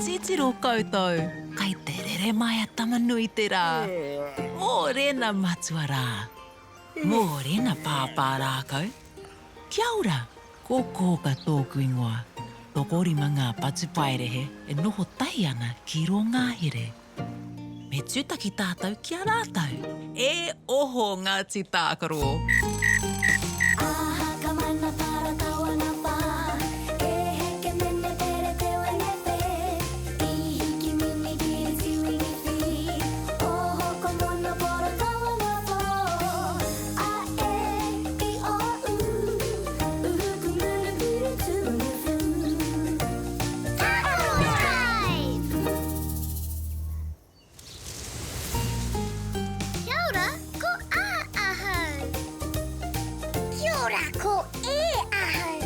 Titiro koutou, kai te rere mai a Tama-nui-te-rā. Mōrena matua rā. Mōrena pāpā rākau. Kia ora, ko Kōka tōku ingoa. Tokorima ngā patupaiarehe e noho tahi ana ki rō ngahere. Me tūtaki tātou ki a rātou. E oho Ngāti Tākaro! Aha ka mana para tawana wha E heke mene pere te wene whe I hiki mini kiri tiwini whiri Oho ko mono poro tawana who A e i o u Uhu ku munu kiri tuwanu fu Tākaro Time! Kia ora, ko A ahau. Kia ora, ko E ahau.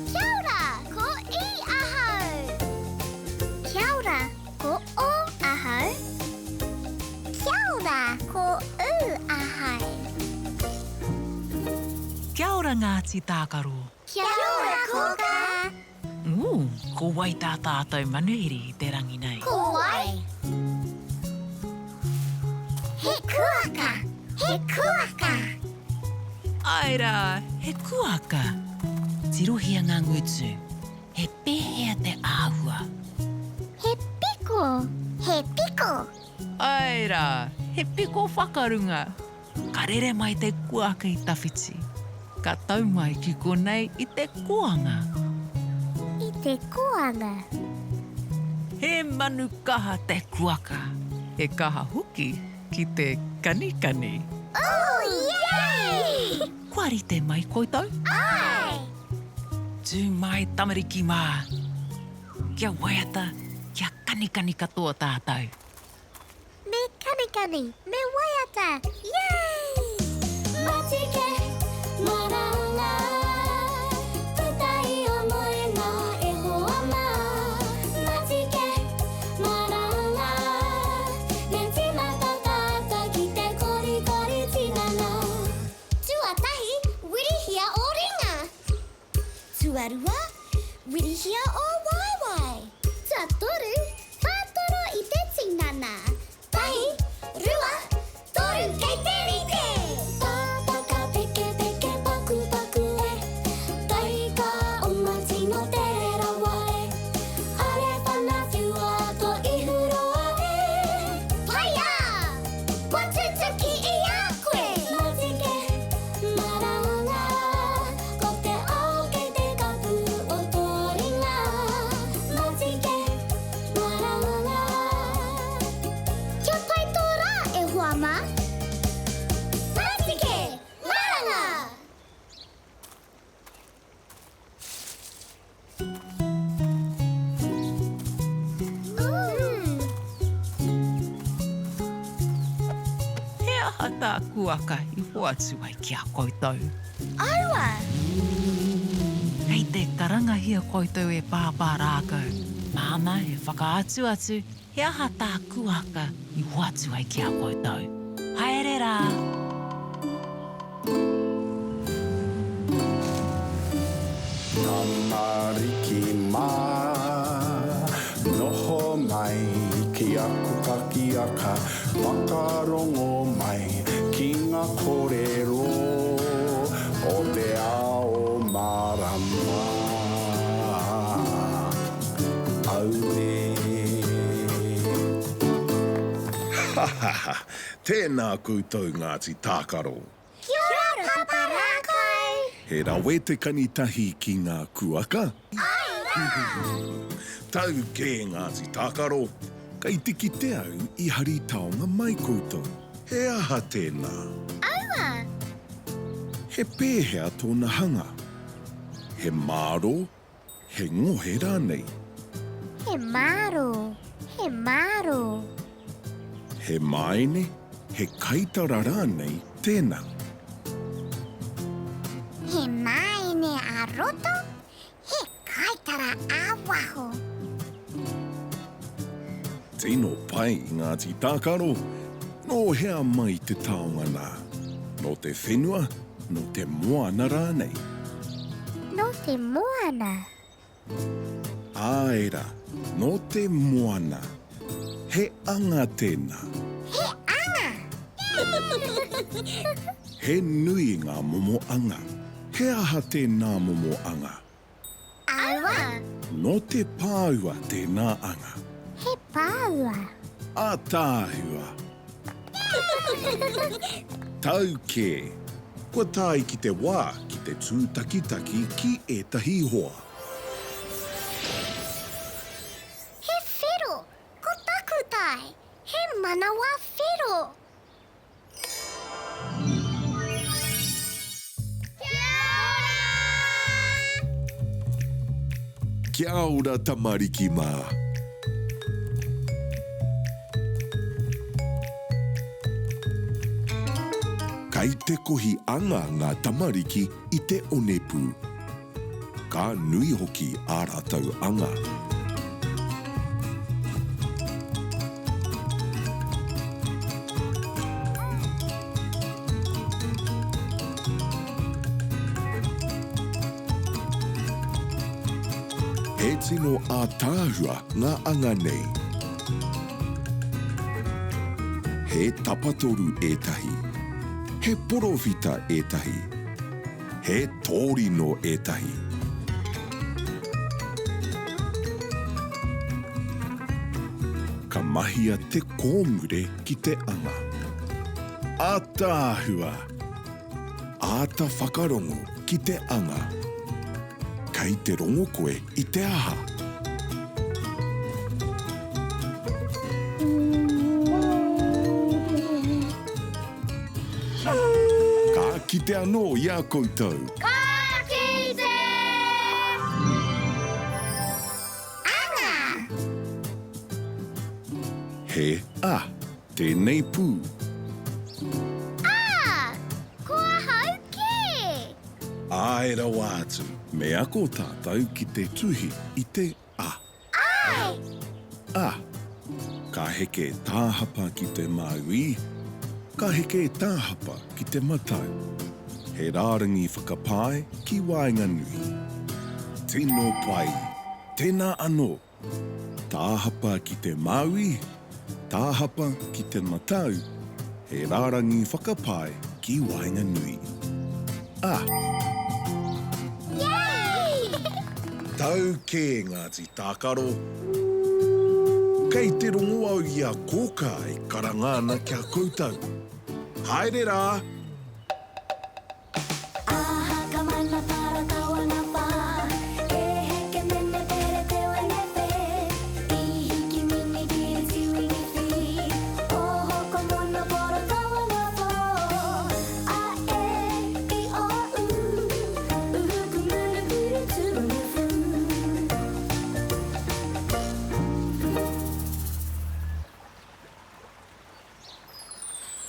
Kia ora, ko I ahau. Kia ora, ko O ahau. Kia ora, ko U ahau. Kia ora Ngāti Tākaro. Kia ora Kōkā. Ū, ko wai tā tātou manuhiri i te rangi nei? Ko wai? He kuaka! He kuaka! Āe rā, he kuaka! Tirohia ngā ngutu. He pēhea te āhua? He piko! He piko! Āe rā, he piko whakarunga! Ka rere mai te kuaka i tawhiti. Ka tau mai ki konei i te koanga. I te koanga. He manu kaha te kuaka. He kaha hoki ki te kanikani. Oh, yay! Kua rite mai koutou? Āe! Tū mai tamariki mā. Kia waiata, kia kanikani katoa tātou. Me kanikani, me waiata, yay! Matike, maranga, tetahi o moenga e hoa ma. Matike, maranga, me timata tata ki te korikori tinana. Tuatahi, wirihia o ringa. Tuarua, wirihia ō waewae. Tuatoru, whātoro i te tinana. Tahi, rua, toru, kei te rite! Pāpaka pekepeke pakupaku e, Taika oma tino tere rawa e, Are whana whiua to ihu roa e. Paia! Kua tutuki i a koe! Matike, Maranga, ko te ao kei te kapu o tō ringa. Matike, maranga. Kia pai tō rā, e hoa mā. Matike, maranga! He aha tā Kuaka i hoatu ai ki a koutou? Aua! Kei te karangahia koutou e Pāpā Rākau, māna e whakaatu atu he aha tā Kuaka i hoatu ai ki a koutou. Haere rā! Tamariki mā, noho mai ki aku pakiaka, whakarongo mai ki ngā kōrero o te ao mārama. Auē. Ha ha ha! Tēnā koutou Ngāti Tākaro! Kia ora Papa Rākau! He rawe te kani tahi ki ngā kuaka. Āe rā! Tau kē Ngāti Tākaro! Kei te kite au i hari taonga mai koutou. He aha tēnā? Aua! He pēhea tōna hanga? He mārō, He ngohe rānei? He mārō, he mārō. He māene, he kaitara rānei tēnā? He māene ā-roto, he kaitara ā-waho. Tino pai Ngāti Tākaro, nō hea mai te taonga nā? Nō te whenua, nō te moana rānei? Nō te moana. Āe rā. Nō te moana. He anga tēnā. He anga! He nui ngā momo anga. He aha tēnā momo anga? Aua. Nō te pāua tēnā anga. He pāua. Ātaahua! Tau kē! Kua tae ki te wā ki te tūtakitaki ki ētahi hoa. He whero, ko taku tae, he manawa whero. Kia ora! Kia ora tamariki mā. Kei te kohi anga ngā tamariki i te onepū. Ka nui hoki ā rātou anga. He tino ātaahua ngā anga nei. He tapatoru ētahi. He porowhita ētahi. He tōrino ētahi. Ka mahia te kōmure ki te anga. Ātaahua! Āta whakarongo ki te anga. Kei te rongo koe i te aha? Ka kite anō i a koutou. Ka kite! Anga! He a tēnei pū. A! Ko ahau kē! Āe rawa atu, me ako tātou ki te tuhi i te a. Āe! A. Ka heke tāhapa ki te mauī, ka heke tāhapa ki te matau. He rārangi whakapae ki waenganui. Tino pai! Tēnā anō! Tāhapa ki te mauī, tāhapa ki te matau, he rārangi whakapae ki waenganui. A. Yay! Tau kē Ngāti Tākaro. Kei te rongo au i a Kōkā e karanga ana ki a koutou. Haere rā! Aha ka mana para tawana pa E heke mene pere te wene pe I hiki mini kiri tiwini fi Oho ko mono poro tawana po A e i o u Uhu ku munu kuru tunu fu.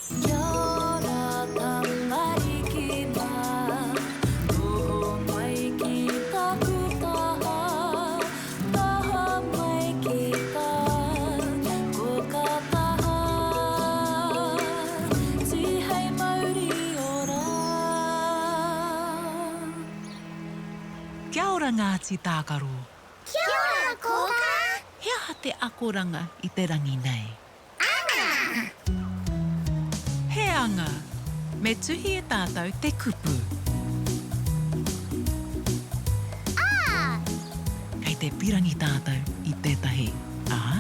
Kia ora tamariki mā, noho mai ki taku taha, taha mai ki tā koka taha, tihei mauri ora. Kia ora Ngāti Tākaro. Kia ora Kōkā. He aha te akoranga i te rangi nei? Anga! He anga. Me tuhi e tātou te kupu. A! Kei te pirangi tātou i tētahi A.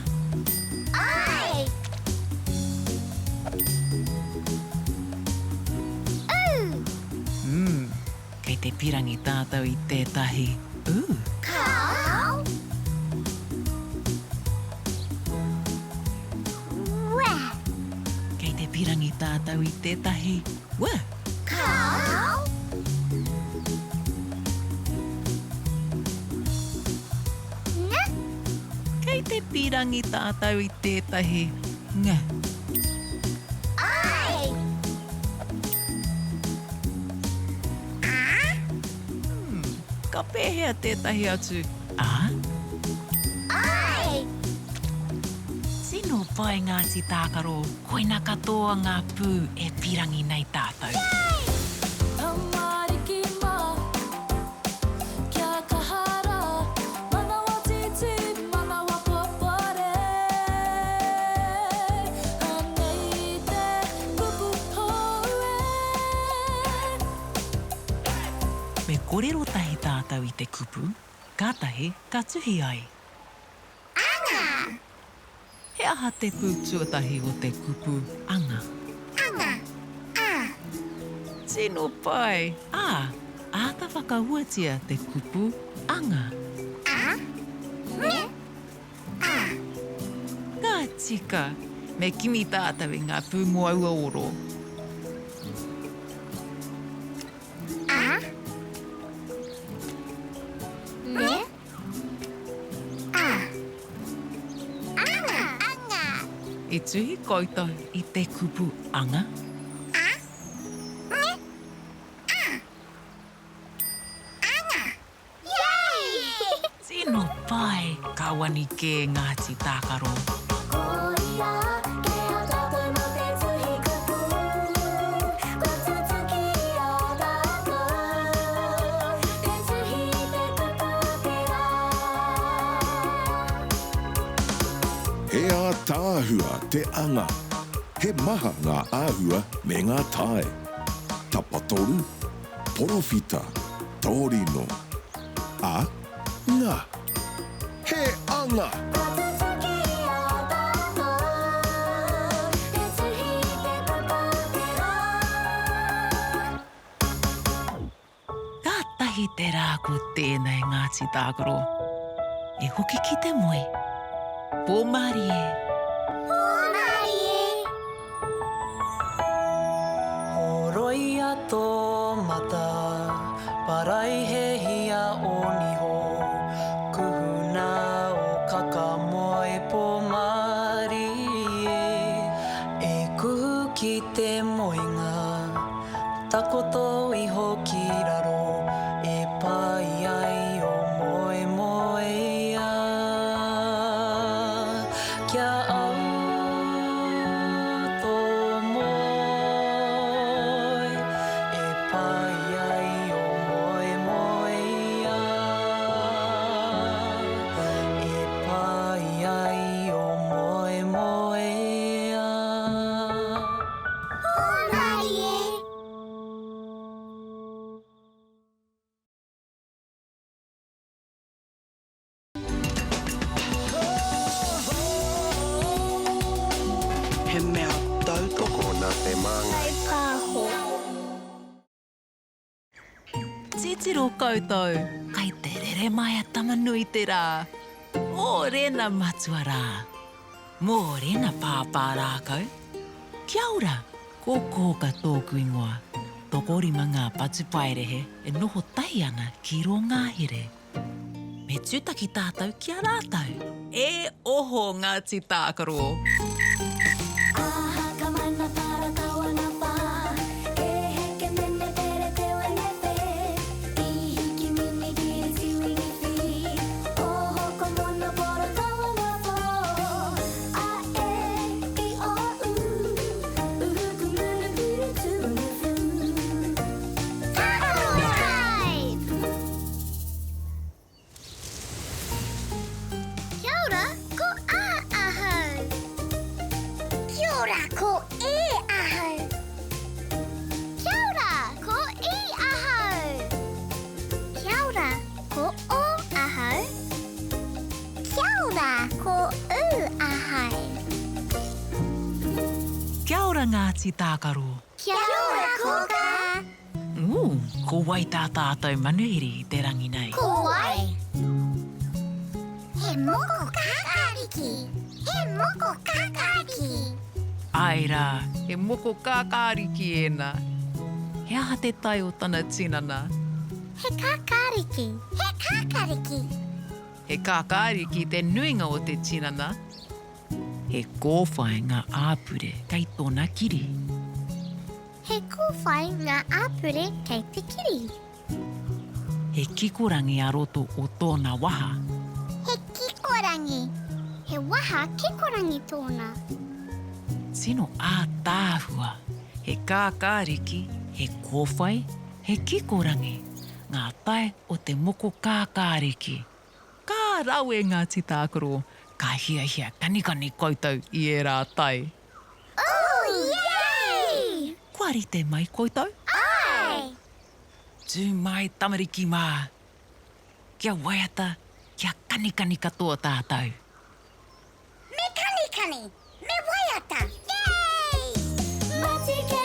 Ai! U! Mm. Kei te pirangi tātou i tētahi U. Kāo! Wē! Kei te pirangi tātou i tētahi W. Kāo! Ng. Kei te pirangi tātou i tētahi Ng. Ai! A? Hmm, ka pēhea tētahi atu A? Ai! Tino pai Ngāti Tākaro, koina katoa ngā pū e pirangi nei tātou. Yay! Tamariki mā, kia kaha rā, manawa tītī, manawa popo. kōrero tahi tātou i te kupu, kātahi ka tuhi ai. Anga! He aha te pū tuatahi o te kupu anga? Anga, a. Tino pai! Ā, āta whakahuatia te kupu anga. A, nge, a. Ka tika! Me kimi tātou i ngā pū mō aua oro. A, nge, A. Anga. Anga. I tuhi koutou i te kupu anga? A. Nge. A. Anga. Yay! Tino pai! Ka wani kē Ngāti Tākaro. Koia ke a tātou mō te tuhi kupu Kua tutuki i a tātou Te tuhi i te kupu o te rā. He ātaahua te anga. He maha ngā āhua me ngā tae. Tapatoru, porowhita, tōrino. A, nga. He anga! Kua tutuki i a tātou Te tuhi i te kupu o te rā. Kātahi te rā ko tēnei Ngāti Tākaro. E hoki ki te moe. Pōmārie! Pōmārie! Horoia tō mata, paraihehia ō niho, kuhuna ō kakamoe pōmārie, e kuhu ki te moenga. Takoto iho ki raro e pai ai o moemoeā. Kia au tō moe e pai ai o moemoeā. E pai ai o moemoeā. Hōmarie! He mea tautoko nā te māngai. Kaipāho. Titiro koutou, kai te rere mai a Tama-nui-te-rā. Mōrena matua rā. Mōrena pāpā rākau. Kia ora, ko Kōka tōku ingoa. Tokorima ngā patupaiarehe e noho tahi ana ki rō ngahere. Me tūtaki tātou ki a rātou. E oho Ngāti Tākaro! Aha ka mana para kawana pa E heke mene pere te wene pe I hiki mini kiri tiwini fi Oho ko mono poro kawana po A e i o u Uhu ku munu kuru tuunu fu Tākaro Tribe! Kia ora, ko A ahau. Kia ora, ko E ahau. Kia ora, ko I ahau. Kia ora, ko O ahau. Kia ora, ko U ahau. Kia ora Ngāti Tākaro. Kia ora Kōkā. Ū, ko wai tā tātou manuhiri i te rangi nei? Ko wai? He moko kākāriki! He moko kākāriki! Āe rā, he moko kākāriki ēnā. He aha te tae o tana tinana? He kākāriki! He kākāriki! He kākāriki te nuinga o te tinana. He kōwhai ngā āpure kei tōna kiri. He kōwhai ngā āpure kei te kiri. He kikorangi a roto o tōna waha. He kikorangi. He waha kikorangi tōna. Tino ātaahua. He kākāriki, he kōwhai, he kikorangi, ngā tae o te moko kākāriki. Ka rawe ngā tītākaro, ka hiahia kanikani koutou i ērā tae. Ooh, yay! Kua rite mai koutou? Āe! Tū mai tamariki mā. Kia waiata, kia kanikani katoa tātou. Me kanikani, me waiata, yay! Matike,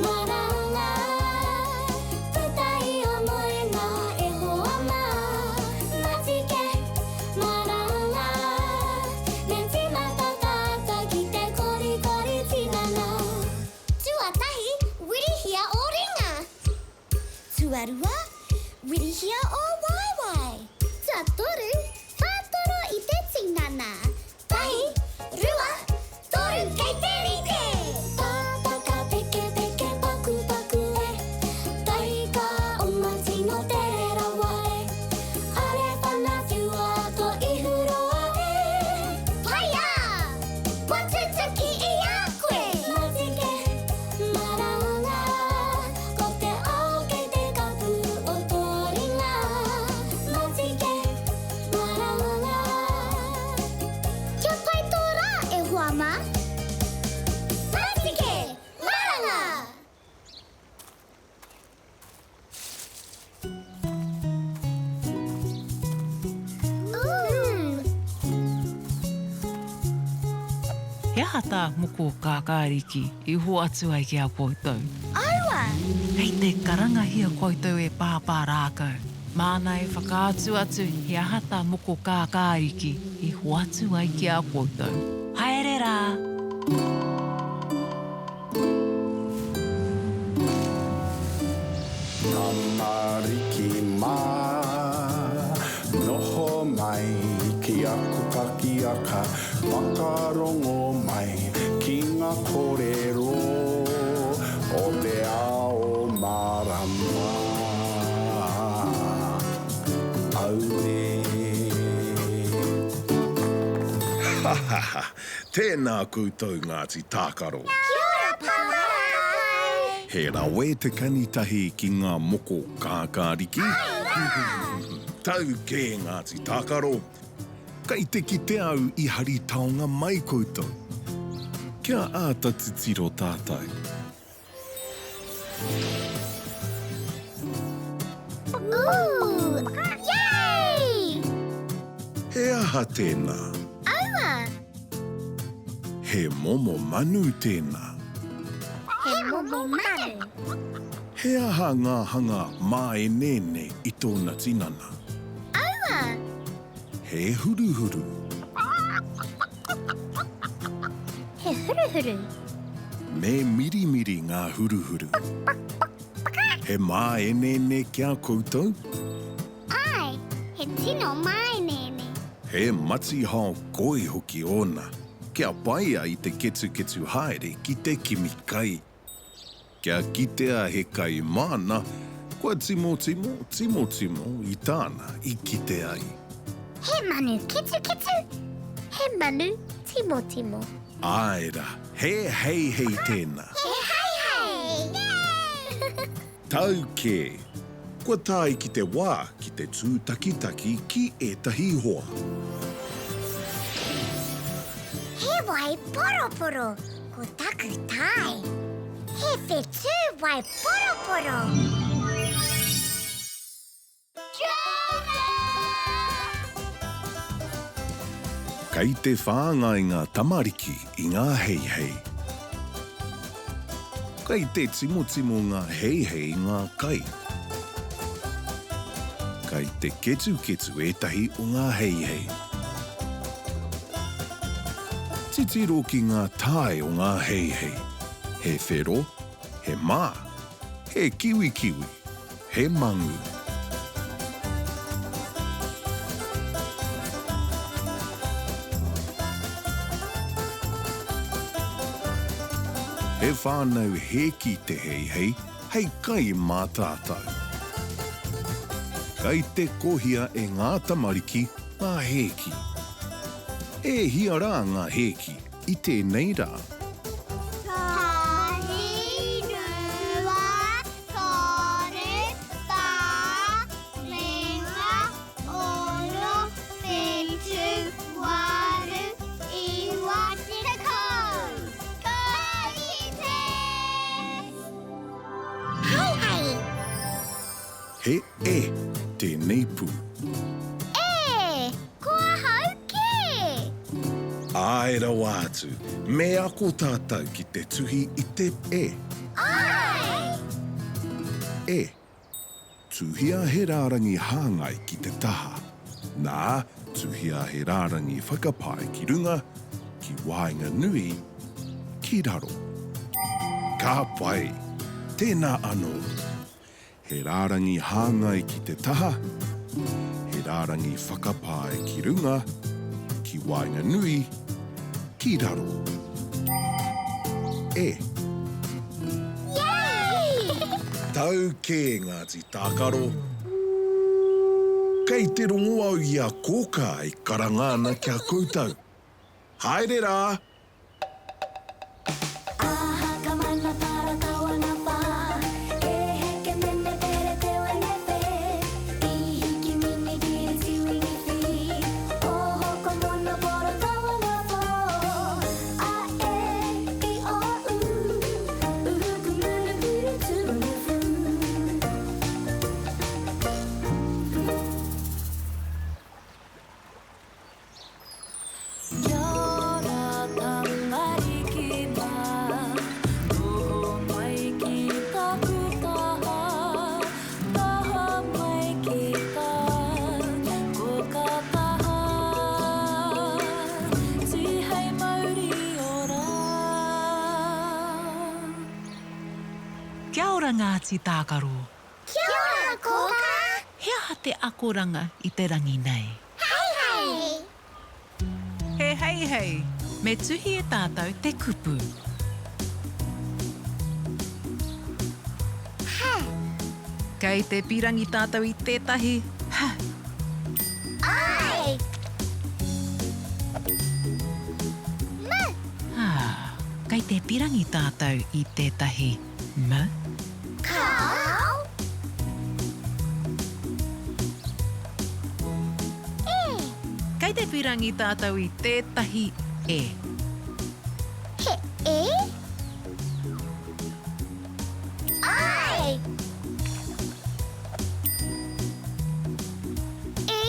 maranga, puta i o moenga e hoa mā. Matike, maranga, me tīmata tātou ki te korikori tinana. Tuatahi, wirihia ō ringa. Tuarua, wirihia ō waewae. Tuatoru, whātoro i te tinana. Tahi, rua, toru, kei te rite! Pāpaka peke peke paku paku e Taika oma tino tere rawa e Are whana whiua to ihu roa e Haia! Kua tutuki i a koe! Matike, maranga, ko te ao kei te kapu o tō ringa. Matike, maranga. Kia pai tō rā, e hoa mā! Matike, maranga! He aha tā Moko Kākāriki i hoatu ai ki a koutou? Aua! Kei te karangahia koutou e Pāpā Rākau. Māna e whakaatu atu he aha tā Moko Kākāriki i hoatu ai ki a koutou. Haere rā! Tamariki mā, noho mai ki aku pakiaka, whakarongo mai ki ngā kōrero o te ao mārama. Auē. Ha ha ha! Tēnā koutou Ngāti Tākaro. Kia ora Pāpā! He rawe te kani tahi ki ngā moko kākāriki. Tau kē Ngāti Tākaro. Kei te kite au i hari taonga mai koutou. Kia āta titiro tātou. Ooh! Yay! He aha tēnā? Aua! He momo manu tēnā. He momo manu. He aha ngā hanga māeneene i tōna tinana? Aua! He huruhuru. He huruhuru. Me mirimiri ngā huruhuru. He māeneene ki a koutou? Āe, he tino māeneene. He matihao koi hoki ōna, kia pai ai te ketuketu haere ki te kimi kai. Kia kitea he kai māna, kua timotimo, timotimo i tāna i kite ai. He manu ketuketu, he manu timotimo. Āe rā, he heihei tēnā. He heihei! Tau kē! Kua tae ki te wā ki te tūtakitaki ki ētahi hoa. He wai poroporo ko taku tae. He whetū wai poroporo. Kia ora! Kei te whāngai ngā tamariki i ngā heihei. Kei te timotimo ngā heihei i ngā kai. Kei te ketuketu ētahi o ngā heihei. Titiro ki ngā tae o ngā heihei. He whero, he mā, he kiwikiwi. He mangu. He whānau hēki te heihei hei kai mā tātou. Kei te kohia e ngā tamariki ngā hēki. E hia rā ngā hēki i tēnei rā? Tahi, rua, toru, whā, rima, ono, whitu, waru, iwa, tekau. Ka kite! Hei hei! He e tēnei pū. E! Ko ahau kē! Āe rawa atu, me ako tātou ki te tuhi i te e. Āe! E. Tuhia he rārangi hāngai ki te taha. Nā, tuhia he rārangi whakapae ki runga, ki waenganui, ki raro. Ka pai! Tēnā anō. He rārangi hāngai ki te taha, he rārangi whakapae ki runga, ki waenganui, ki raro. E. Yay! Tau kē Ngāti Tākaro. Kei te rongo au i a Kōkā e karanga ana ki a koutou. Haere rā! Aha ka mana para tawana pa E heke mene pere te wene pe I hiki mini kiri tiwini fi Oho ko mono poro tawana po A e i o u Uhu ku munu kuru tunu fu. Kia ora tamariki mā, noho mai ki taku taha, taha mai ki tā koka taha, tihei mauri ora. Kia ora Ngāti Tākaro. Kia ora Kōkā! He aha te akoranga i te rangi nei? Heihei! He heihei! Me tuhi e tātou te kupu. H. Kei te pirangi tātou i tētahi h. I. M. Ah, kei te pirangi tātou i tētahi m. Kāo. E. Kei te pirangi tātou i tētahi e. He e. I. E.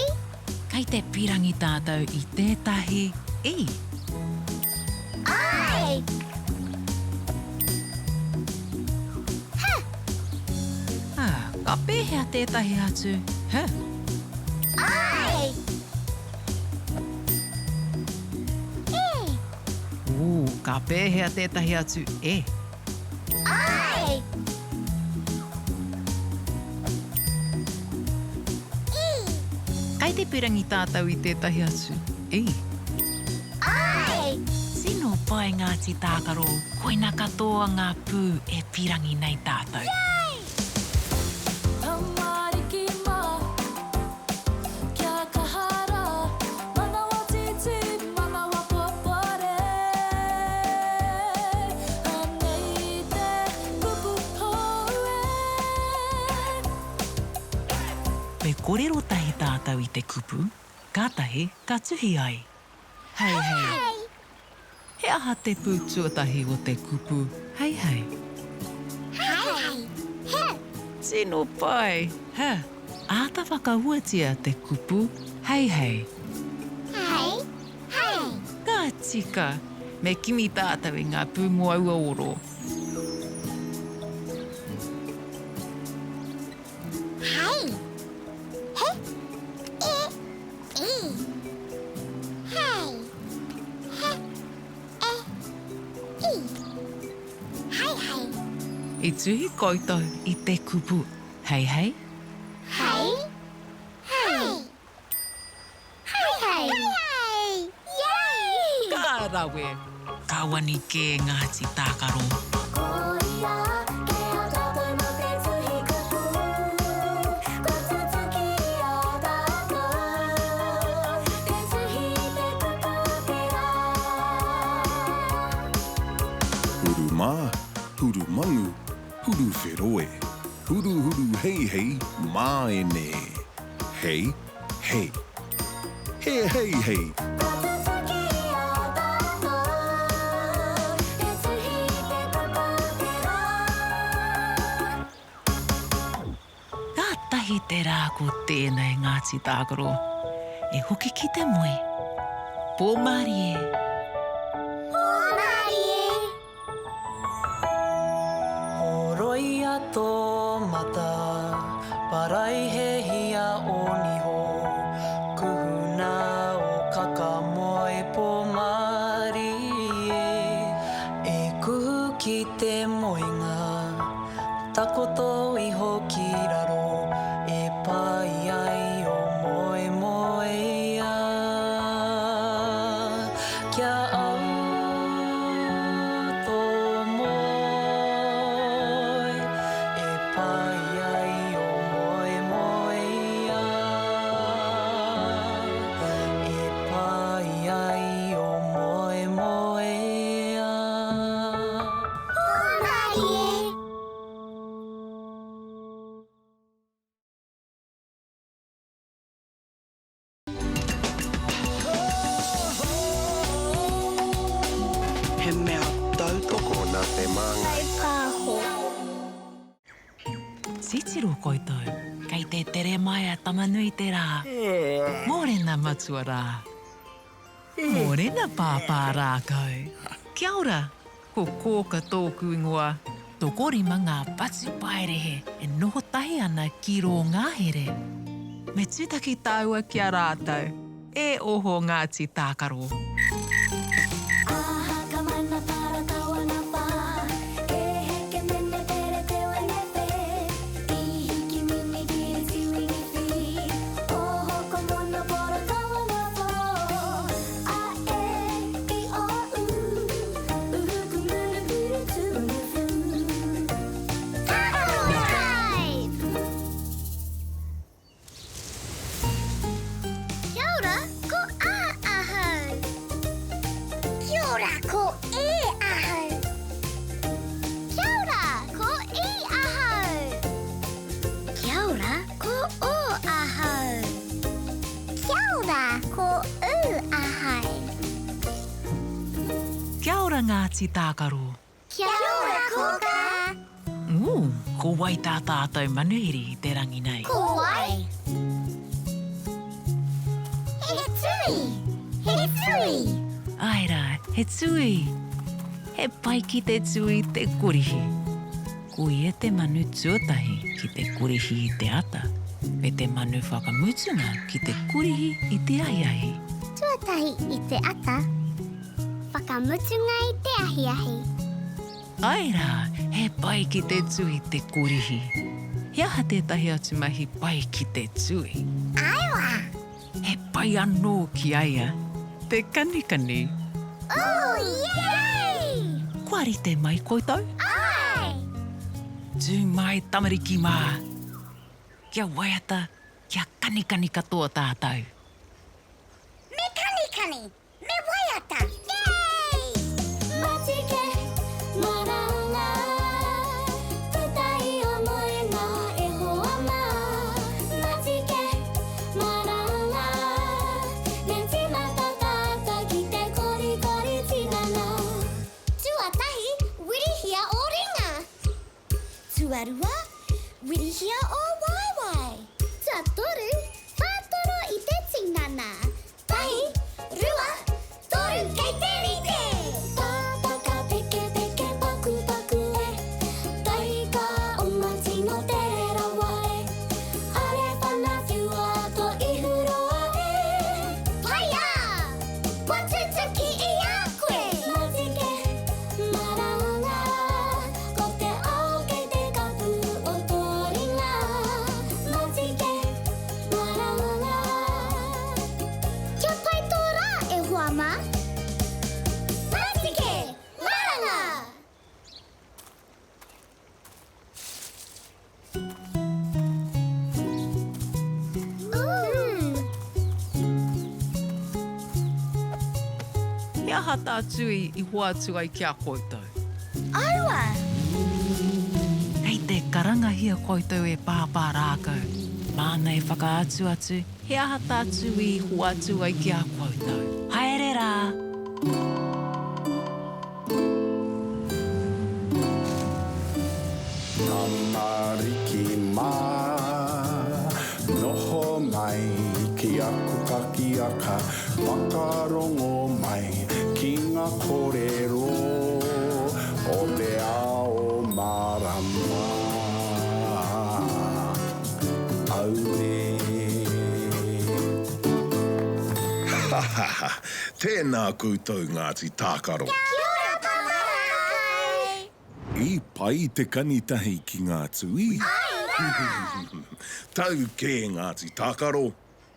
Kei te pirangi tātou i tētahi i. I. H. Ah, ka pēhea tētahi atu h? I. E. Ooh, ka pēhea tētahi atu e? I. E. Kei te pirangi tātou i tētahi atu i. I. Tino pai Ngāti Tākaro, koina katoa ngā pū e pirangi nei tātou. Yay! Tamariki mā, kia kaha rā, manawa tītī, manawa popore. Anei te kupu hou e. Me korero tahi tātou i te kupu, kātahi ka tuhi ai. Heihei. He aha te pū tuatahi o te kupu heihei? Heihei. He. Tino pai. He. Āta whakahuatia te kupu heihei. Hei. Hei. Ka tika. Me kimi tātou i ngā pū mō aua oro. Hei. He. E. I. Hei. He. E. I. Hei hei. I tuhi koutou i te kupu heihei? Hei. Hei. Hei hei. Hei hei. Yay! Ka rawe! Ka wani kē Ngāti Tākaro. Koia ke a tātou mā te tuhi kupu Kua tutuki i a tātou Te tuhi te kupu te rā. Huru mā, huru mangu, huru whero e. Huruhuru heihei māene e. Hei, hei. He hei hei. Kua tutuki i a tātou Te tuhi te kupu te rā. Kātahi. Ahiahi te rā ko tēnei Ngāti Tākaro. E hoki ki te moe. Pō mārie. Pō mārie. Horoia tō mata, paraihehia ō niho, kuhuna ō kaka moe pō mārie. E kuhu ki te moenga. Takoto iho ki raro e pai ai o moemoeā. Kia au tō moe e pai ai o moemoeā. E pai ai o moemoeā. Hōmarie! He mea tautoko nā te Māngai. Kaipāho. Titiro koutou, kei te tere mai a Tama-nui-te-rā. Mōrena matua rā. Mōrena pāpā rākau. Kia ora, ko Kōka tōku ingoa. Tokorima ngā patupaiarehe e noho tahi ana ki rō ngahere. Me tūtaki tāua ki a rātou. E oho Ngāti Tākaro. Aha ka mana para tawana wha E heke mene pere te wene whe I hiki mini kiri tiwini whiri Oho ko mono poro tawana who A e i o u Uhu ku munu kuru tuunu fu Tākaro Drive! Kia ora, ko A ahau. Kia ora, ko E ahau. Kia ora, ko I ahau. Kia ora, ko O ahau. Kia ora, ko U ahau. Kia ora Ngāti Tākaro. Kia ora kōkā! Ū, ko wai tā tātou manuhiri i te rangi nei? Ko wai? He tui! He tui! Āe rā, he tui! He pai ki te tui te korihi. Ko ia te manu tuatahi ki te korihi i te ata, me te manu whakamutunga ki te korihi i te ahiahi. Tuatahi i te ata, Whakamutunga i te ahiahi. Ae rā, he pai ki te tui te korihi. He aha tētahi atu mahi pai ki te tui? Ae wā! He pai anō ki a ia te kanikani. Ooh, yay! Kua rite mai koutou? Ae! Tū mai tamariki mā! Kia waiata, kia kanikani katoa tātou. Me kanikani! Me waiata! Yay! Matike, maranga, puta i o moenga e hoa mā. Matike, maranga, me tīmata tātou ki te korikori tinana. Tuatahi, wirihia ō ringa. Tuarua, wirihia ō waewae. Tuatoru, whātoro i te tinana. Tahi, rua, toru, kei te rite! Pāpaka peke peke paku paku e Taika oma tino tere rawa e Are whana whiua to ihu roa e Paia! Kua tutuki i a koe! Matike, maranga, ko te ao kei te kapu o tō ringa Matike, maranga. Kia pai tō rā, e hoa mā! Matike, maranga! He aha tā Tui i hoatu ai ki a koutou? Aua! Kei te karangahia koutou e Pāpā Rākau. Māna e whakaatu atu he aha tā Tui i hoatu ai ki a koutou. Haere rā! Tamariki mā. aka Whakarongo mai ki nga korero o te ao marama Aue. Ha ha ha! Tēnā koutou Ngāti Tākaro! Kia ora Papa Rākai! I pai te kani tahi ki ngā tūī. Āe rā! Tau kē Ngāti Tākaro!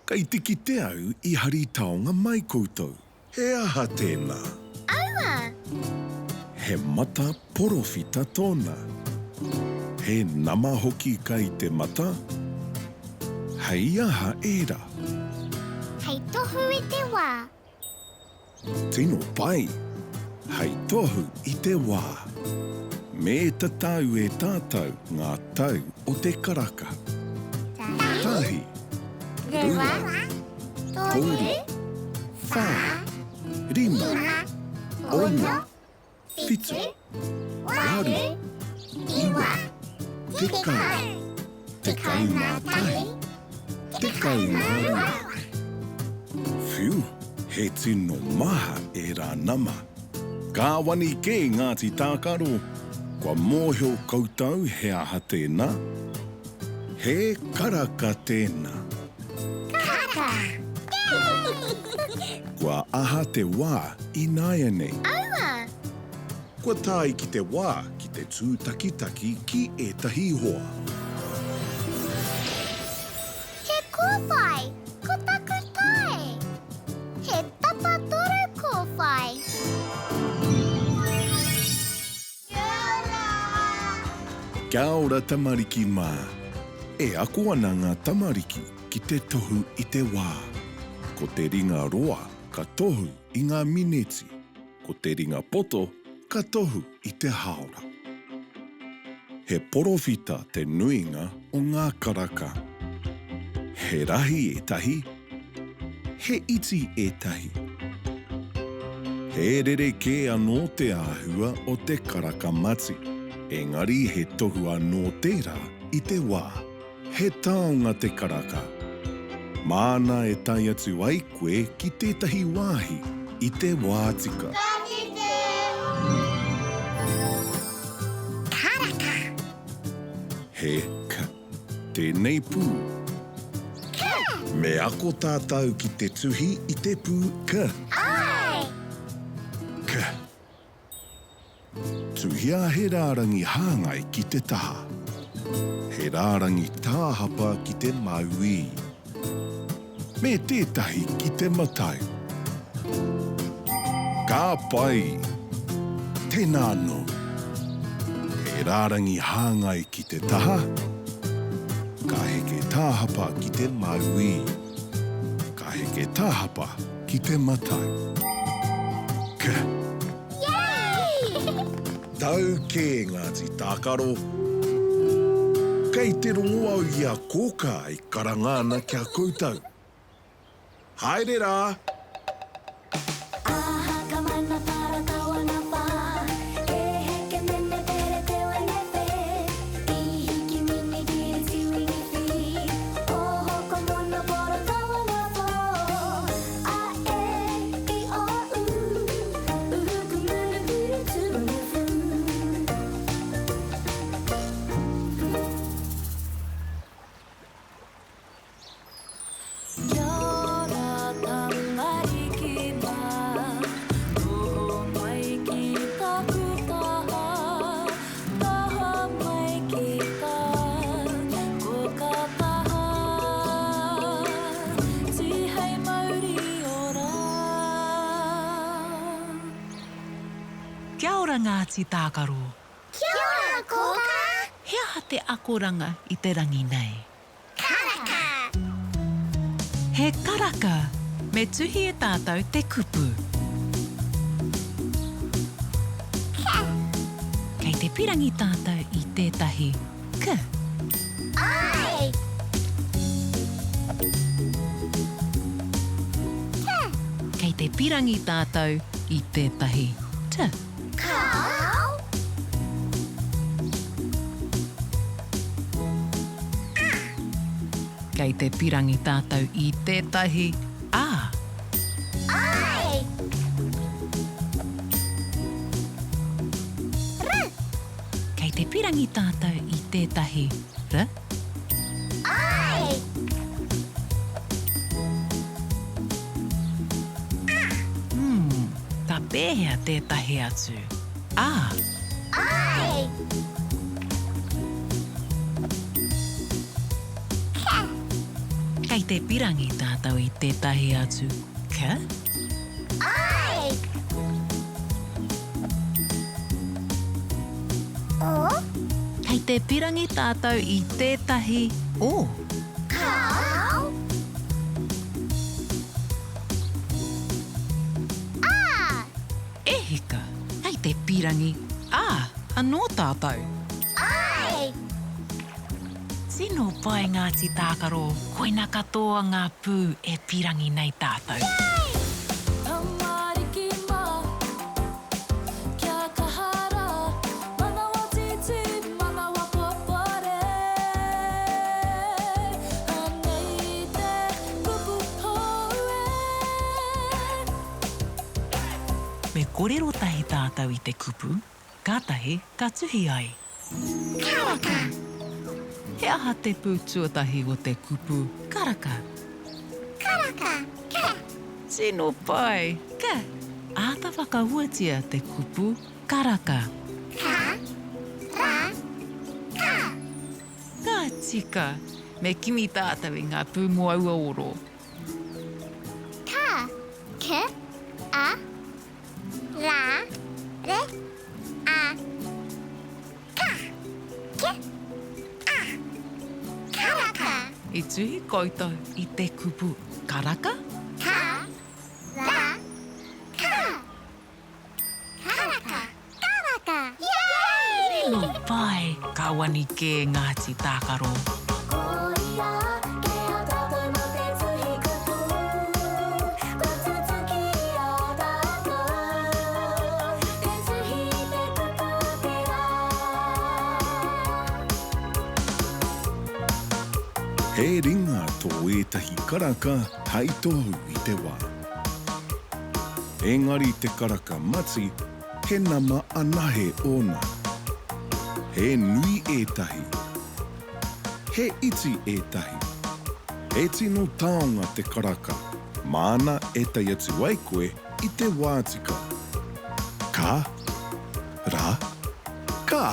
Kei te kite au i hari taonga mai koutou. He aha tēnā? Aua! He mata porowhita tōna. He nama hoki kai te mata? Hei aha ērā? Hei tohu i te wā. Tino pai! Hei tohu i te wā. Me tatau e tātou ngā tau o te karaka. Tahi, rua, toru, whā, rima, ono, whitu, waru, iwa, tekau, 11, 12. Whiu, he tino maha ērā nama. Kāwani kē Ngāti Tākaro, kua mōhio koutou he aha tēnā? He karaka tēnā. Karaka! Kua aha te wā ināianei? Aua! Kua tae ki te wā ki te tūtakitaki ki ētahi hoa. He kōwhai, ko taku tae. He tapatoru kōwhai. Kia ora! Kia ora tamariki mā. E ako ana ngā tamariki ki te tohu i te wā. Ko te ringa roa ka tohu i ngā mineti. Ko te ringa poto ka tohu i te haora. He porowhita te nuinga o ngā karaka. He rahi ētahi, he iti ētahi. He rerekē anō te āhua o te karaka mati, engari he tohu anō tērā i te wā. He taonga te karaka. Māna e tae atu ai koe ki tētahi wāhi i te wā tika. Ka kite! Karaka. He k tēnei pū. K. Me ako tātou ki te tuhi i te pū k. Āe! K. Tuhia he rārangi hāngai ki te taha. He rārangi tāhapa ki te mauī. Me tētahi ki te matau. Ka pai! Tēnā anō. He rārangi hāngai ki te taha. Ka heke tāhapa ki te mauī. Ka heke tāhapa ki te matau. K. Yay! Tau kē Ngāti Tākaro. Kei te rongo au i a Kōkā e karanga ana ki a koutou. Haere rā! Aha ka mana para tawana pa E heke mene pere te wene pe I hiki mini kiri tiwini fi Oho ko mono poro tawana po A e i o u Kia ora tamariki mā, noho mai ki taku taha, taha mai ki tā, ko ka taha, tihei mauri ora. Kia ora Ngāti Tākaro. Kia ora Kōkā! He aha te akoranga i te rangi nei? Karaka! He karaka! Me tuhi e tātou te kupu. K. Kei te pirangi tātou i tētahi k. Āe! T. Kei te pirangi tātou i tētahi t. Kāo. A. Kei te pirangi tātou i tētahi a. pirangi tātou i tētahi r? Āe! Hmm, ka pēhea tētahi atu a? Āe! K. Kei te pirangi tātou i tētahi atu k? Āe! O. Kei te pirangi tātou i tētahi o. Kāo. Ā. E hika, kei te pirangi ā anō tātou. Āe! Tino pai Ngāti Tākaro, koina katoa ngā pū e pirangi nei tātou. Tamariki mā, kia kaha rā, manawa tītī, manawa papare. Anei te kupu hou e. Me korero tahi tātou i te kupu, kātahi ka tuhi ai. Karaka. He aha te pū tuatahi o te kupu karaka? Karaka, ka. Tino pai, ka. Āta whakahuatia te kupu karaka. Ka, ra, ka. Ka tika. Me kimi tātou i ngā pū mō aua oro. Ka, k, a, ra, re, a, ka, ke, a. Karaka. I tuhi koutou i te kupu karaka? Ka, ra, ka. Karaka, karaka. Yay! Tino pai! Ka wani kē Ngāti Tākaro. Koia kē a tātou mō te tuhi kupu, kua tutuki i a tātou te tuhi i te kupu o te rā. He ringa tō ētahi karaka hei tohu i te wā. Engari te karaka mati, he nama anahe ōna. He nui ētahi. He iti ētahi. He tino taonga te karaka, māna e tae atu ai koe i te wā tika. Ka, ra, ka.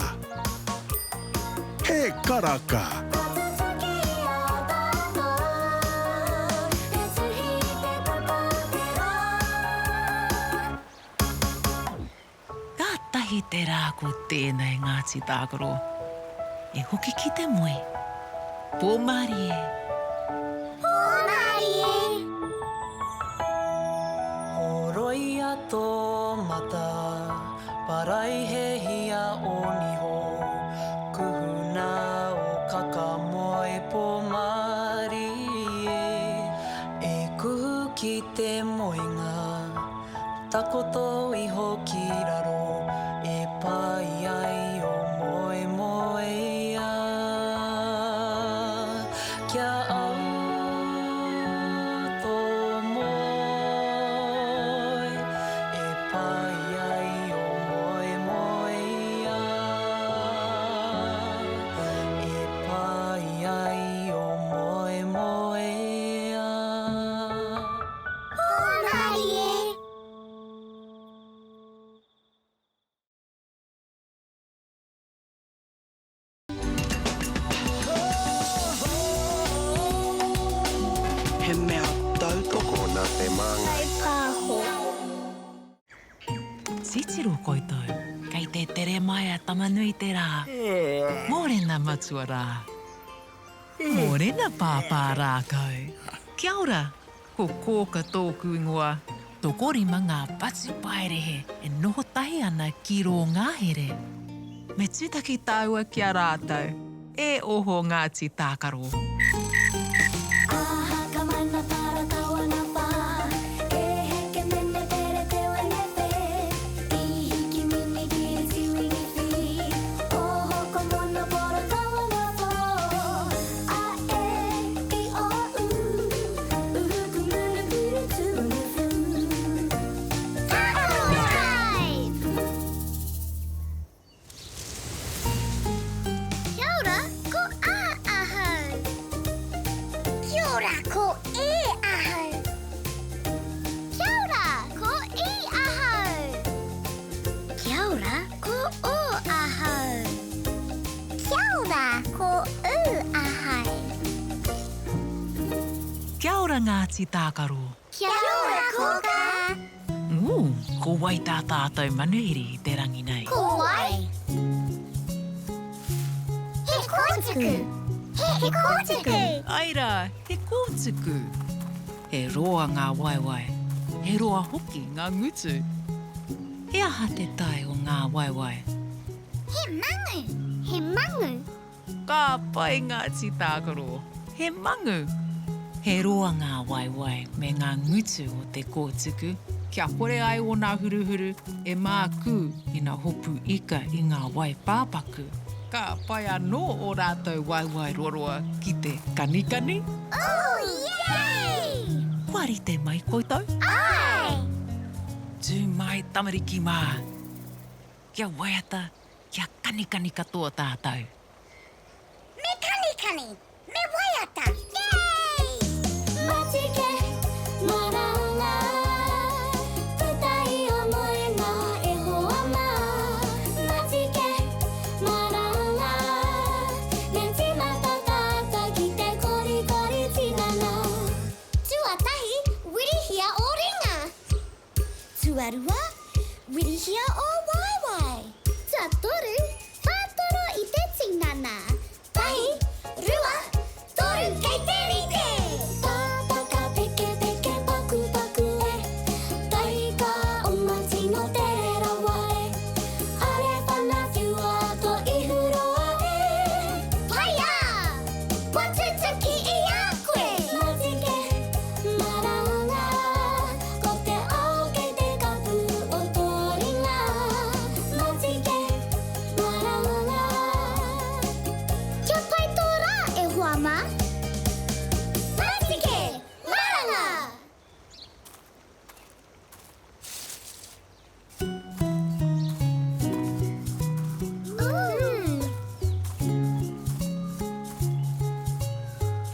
He karaka! Kua tutuki i a tātou te tuhi i te kupu o te rā. Kātahi te rā ko tēnei Ngāti Tākaro. E hoki ki te moe. Pō mārie! Pō mārie! Horoia tō mata, paraihehia ō niho, kuhuna ō kaka moe pō mārie. E kuhu ki te moenga, Takoto iho ki raro e pai ai o moemoeā. Kia au tō moe e pai ai o moemoeā. E pai ai o moemoeā. Hōmarie! He mea tautoko nā te Māngai. Pāho. Titiro koutou, kei te tere mai a Tama-nui-te-rā. Mōrena matua rā. Mōrena pāpā rākau. Kia ora, Ko Kōka tōku ingoa. Tokorima ngā patupaiarehe e noho tahi ana ki rō ngahere. Me tūtaki tāua ki a rātou. E oho Ngāti Tākaro. Aha ka mana para kawana pa E heke mene pere te wene pe I hiki mini kiri tiwini fi Oho ko mono pora kawana po A e i o u ora Ngāti Tākaro! Kia ora Kōkā! Ū, ko wai tā tātou manuhiri i te rangi nei? Ko wai? He kōtuku! He kōtuku! Āe rā, he kōtuku! He roa ngā waewae, he roa hoki ngā ngutu. He aha te tae o ngā waewae? He mangu! He mangu! Ka pai ngā tītākaro. He mangu! He roa ngā waewae me ngā ngutu o te kōtuku, kia kore ai ōna huruhuru e mākū ina hopu ika i ngā wai pāpaku. Ka pai anō ō rātou waewae roroa ki te kanikani. Ooh, yay! Kua rite mai koutou? Āe! Tū mai tamariki mā! Kia waiata, kia kanikani katoa tātou. Me kanikani, me waiata, yay! Matike, maranga, puta i o moenga e hoa mā. Matike, maranga, me tīmata tātou ki te korikori tinana. Tuatahi, wirihia ō ringa. Tuarua, wirihia ō waewae. Tuatoru, whātoro i te tinana. Tahi, rua, toru, kei te rite! Tātaka pekepeke pakupaku e, Taika oma tino tere rawa e, Are whana whiua to ihu roa e. Whaia! Kua tutuki i a koe! Matike, Maranga, ko te ao kei te kapu o tō ringa. Matike, maranga. Kia pai tō rā, e hoa mā. Matike, maranga!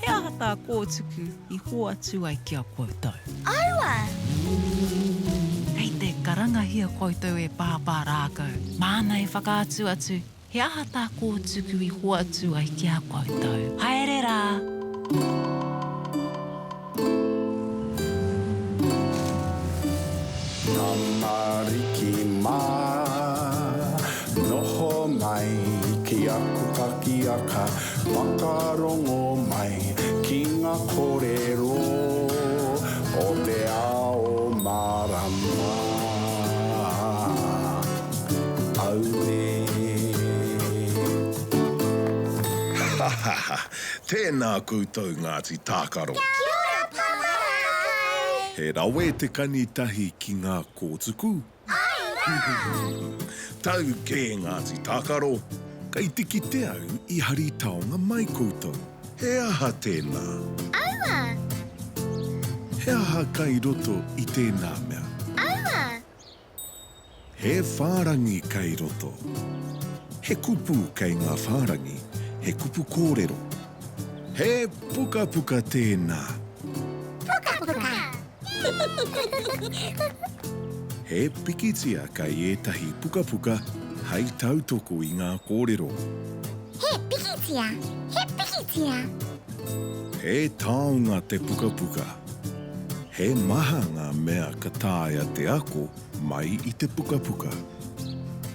He aha tā Kōtuku i hoatu ai ki a koutou? Aua! Kei te karangahia koutou e Pāpā Rākau, māna e whakaatu atu He aha tā Kōtuku i hoatu ai ki a koutou? Haere rā! Tamariki mā, noho mai ki aku kakiaka, whakarongo mai ki ngā kōrero o te ao mārama. Auē. Ha ha ha! Tēnā koutou Ngāti Tākaro. Kia ora Papa Rākai! He rawe te kani tahi ki ngā kōtuku. Āe rā! Tau kē Ngāti Tākaro. Kei te kite au i hari taonga mai koutou. He aha tēnā? Aua! He aha kai roto i tēnā mea? Aua! He whārangi kei roto. He kupu kei ngā whārangi, he kupu kōrero. He pukapuka tēnā. Pukapuka. He pikitia kei ētahi pukapuka hei tautoko i ngā kōrero. He pikitia, he pikitia. He taonga te pukapuka. He maha ngā mea ka taea te ako mai i te pukapuka.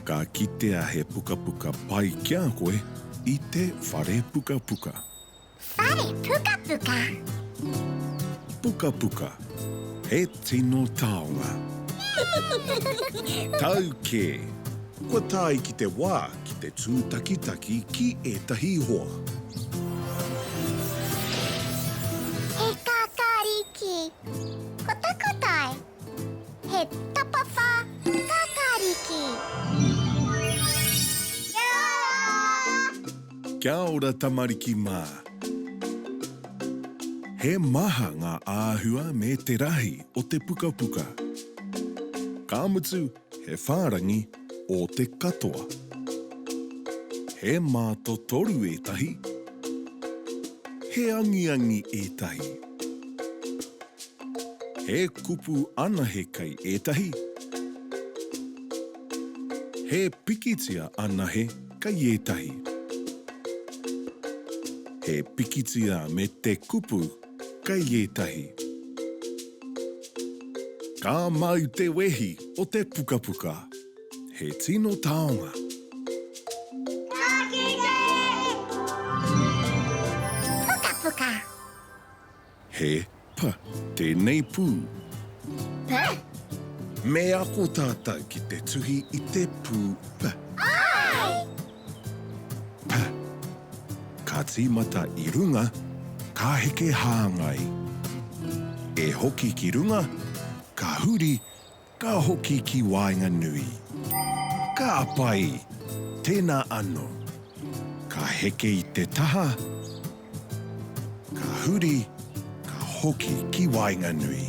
Ka kitea he pukapuka pai ki a koe i te whare pukapuka. Whare pukapuka. Pukapuka. He tino taonga. Tau kē. Kua tae ki te wā ki te tūtakitaki ki ētahi hoa. He kākāriki. Ko taku tae. He tapawhā kākāriki. Kia ora! Kia ora tamariki mā. He maha ngā āhua me te rahi o te pukapuka. Ka mutu, he whārangi ō te katoa. He mātotoru ētahi, he angiangi ētahi. He kupu anahe kei ētahi, he pikitia anahe kei ētahi. He pikitia me te kupu. kei ētahi. Ka mau te wehi o te pukapuka. He tino taonga. Ka kite! Pukapuka. He p tēnei pū. P. Me ako tātou ki te tuhi i te pū p. Āe! P. Ka tīmata i runga, ka heke hāngai. E hoki ki runga, ka huri, ka hoki ki waenganui. Ka pai! Tēnā anō. Ka heke i te taha, ka huri, ka hoki ki waenganui.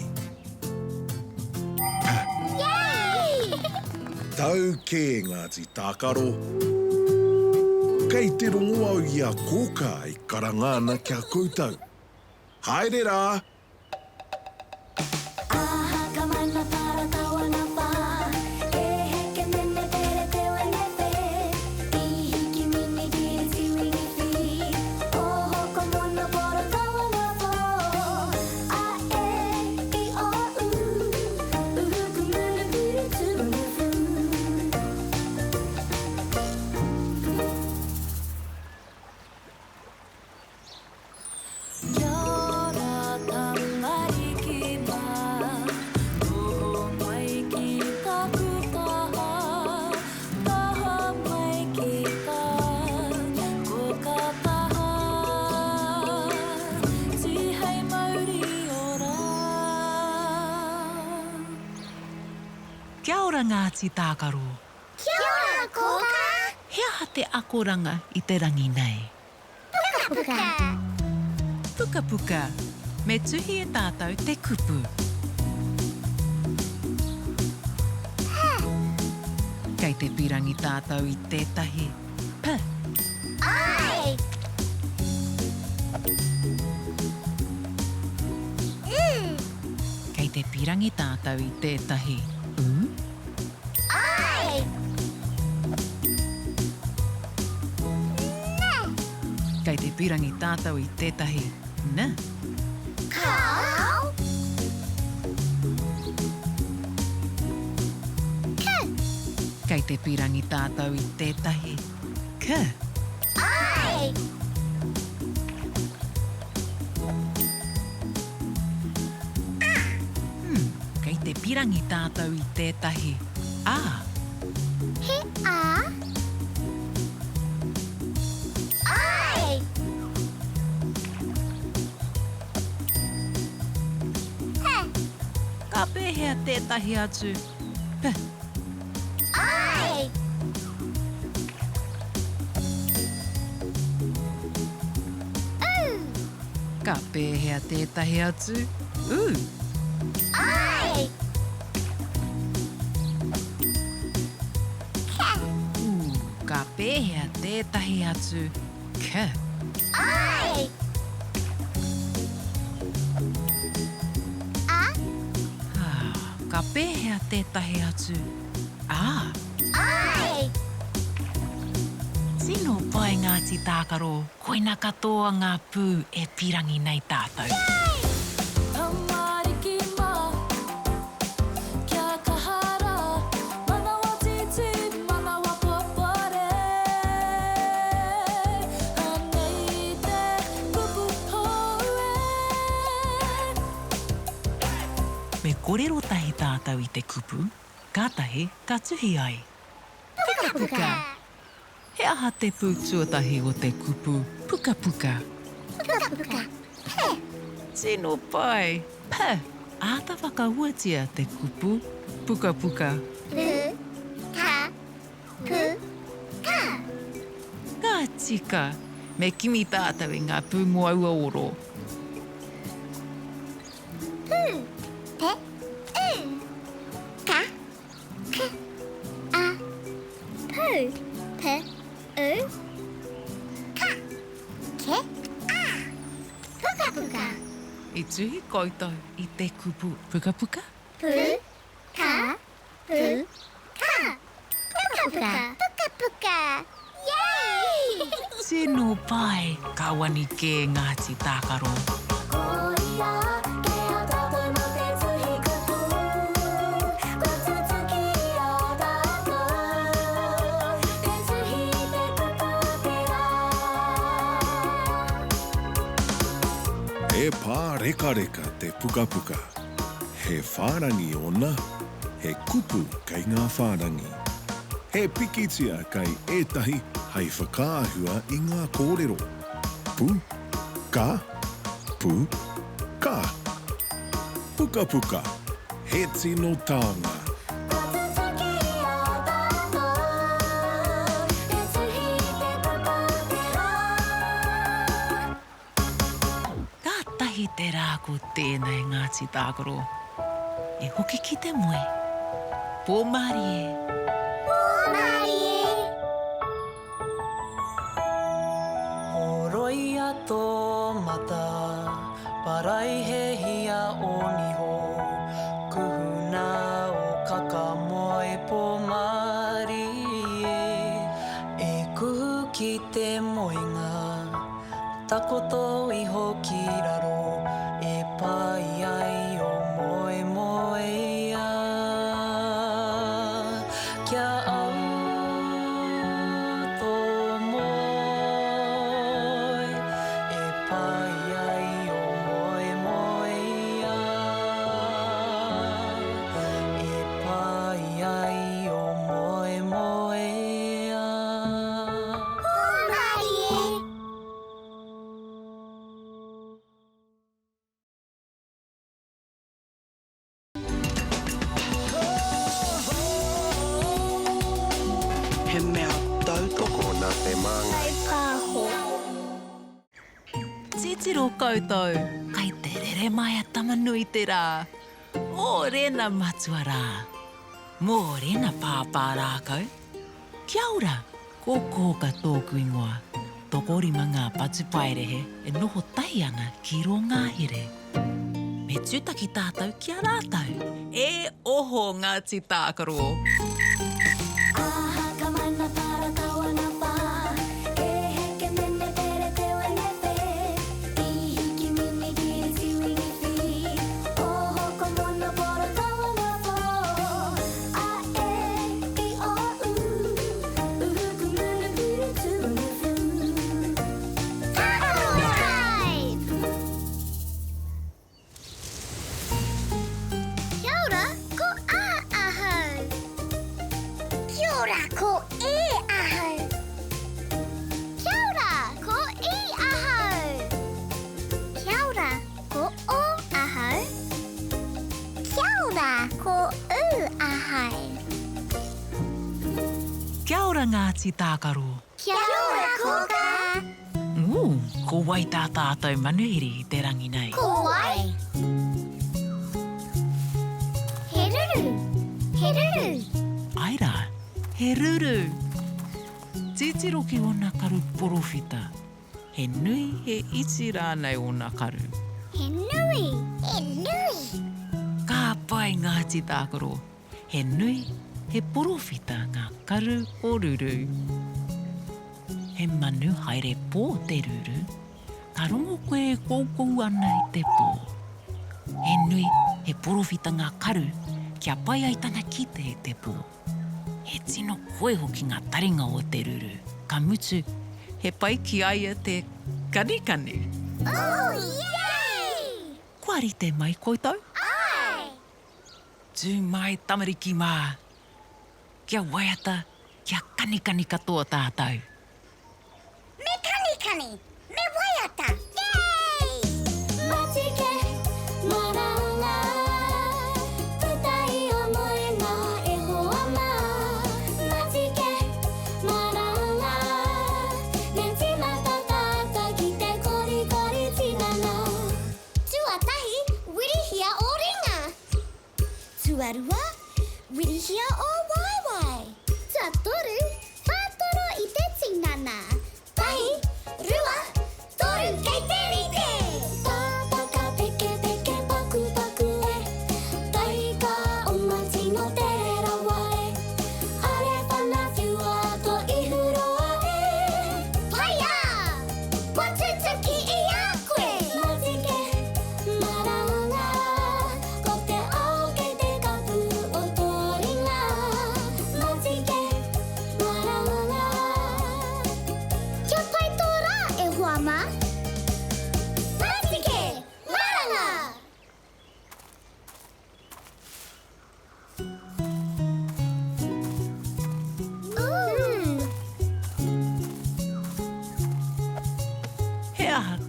P. Yay! Tau kē Ngāti Tākaro. Kei te rongo au i a Kōkā e karanga ana ki a koutou. Haere rā! Kia ora tamariki mā, noho mai ki taku taha, taha mai ki tā koka taha, tihei mauri ora. Kia ora Ngāti Tākaro. Kia ora Kōkā! He aha te akoranga i te rangi nei? Pukapuka. Pukapuka. Me tuhi e tātou te kupu. P. Kei te pirangi tātou i tētahi p. I. U. Kei te pirangi tātou i tētahi u. I. N. Kei te pirangi tātou i tētahi N. Kāo. K. Kei te pirangi tātou i tētahi K. I. A. Hmm, kei te pirangi tātou i tētahi A. He A. I. P. Ka pēhea tētahi atu P? I. U. Ka pēhea tētahi atu U? I. K. Ū, ka pēhea tētahi atu K? I. A. Ah, ka pēhea tētahi atu A? I. Tino pai Ngāti Tākaro, koina katoa ngā pū e pirangi nei tātou. Yay! Tamariki mā, kia kaha rā, manawa tītī, manawa popore. Anei te kupu hou e. Me korero tahi tātou i te kupu, kātahi ka tuhi ai. Pukapuka. He aha te pū tuatahi o te kupu pukapuka? Pukapuka. P. Tino pai! P. Āta whakahuatia te kupu pukapuka. Pu, ka, pu, ka. Ka tika! Me kimi tātou i ngā pū mō aua oro. Pu, pe, u. Ka, K, A, P, P, U, K, K, A. Pukapuka. I tuhi koutou i te kupu pukapuka? Pu, ka, pu, ka. Pukapuka. Pukapuka. Yay! Tino pai! Ka wani kē Ngāti Tākaro. Ko ia Kei a tātou mā te tuhi kupu Kua tutuki i a tātou Te tuhi i te kupu o te rā. He pārekareka te pukapuka. He whārangi ōna, he kupu kei ngā whārangi. He pikitia kei ētahi hei whakaahua i ngā kōrero. Pu, ka, pu, ka. Pukapuka, he tino taonga. Kua tutuki i a tātou Te tuhi i te kupu o te rā. Kātahi te rā ko tēnei Ngāti Tākaro. E hoki ki te moe. Pō mārie. Pō mārie. Horoia tō mata, paraihehia ō niho, kuhuna ō kaka moe pō mārie. E kuhu ki te moenga. Takoto iho ki raro e pai ai o moemoeā. Kia au tō moe e pai ai o moemoeā. E pai ai o moemoeā. Hūmarie! He mea tautoko nā te Māngai. Kaipāho. Titiro koutou, kai te rere mai a Tama-nui-te-rā. Mōrena matua rā. Mōrena pāpā rākau. Kia ora! Ko Kōka tōku ingoa. Tokorima ngā patupaiarehe e noho tahi ana ki rō ngahere. Me tūtaki tātou ki a rātou. E oho Ngāti Tākaro! Aha ka mana para tawana pa E heke mene pere te wene pe I hiki mini kiri tiwini fi Oho ko mono poro tawana po A e i o u Uhu ku munu puru tuanu fu Tākaro Tribe! Kia ora, ko A ahau. Kia ora, ko E ahau. Kia ora, ko I ahau. Kia ora, ko O ahau. Kia ora, ko U ahau. Kia ora Ngāti Tākaro. Kia ora Kōkā. Ū, ko wai tā tātou manuhiri i te rangi nei? Ko wai? He ruru! He ruru! Āe rā, he ruru! Titiro ki ōna karu porowhita. He nui, he iti rānei ōna karu? He nui! He nui! Ka pai Ngāti Tākaro! He nui, he porowhita ngā karu o Ruru. He manu haere pō te ruru, ka rongo koe e koukou ana i te pō. He nui, he porowhita ngā karu, kia pai ai tana kite i te pō. He tino koi hoki ngā taringa o te ruru, ka mutu, he pai ki a ia te kanikani. Ooh, yay! Kua rite mai koutou? Āe! Tū mai tamariki mā! Kia waiata, kia kanikani katoa tātou. Me kanikani, me waiata, yay! Matike, maranga, puta i o moenga e hoa mā. Matike, maranga, me tīmata tātou ki te korikori tinana. Tuatahi, wirihia ō ringa. Tuarua, wirihia ō waewae. Tuatoru, whātoro i te tinana. Tahi, rua, toru, kei te rite! Tātaka pekepeke pakupaku e, Taika oma tino tere rawa e, Are whana whiua to ihu roa e. Whaia! Kua tutuki i a koe! Matike, maranga.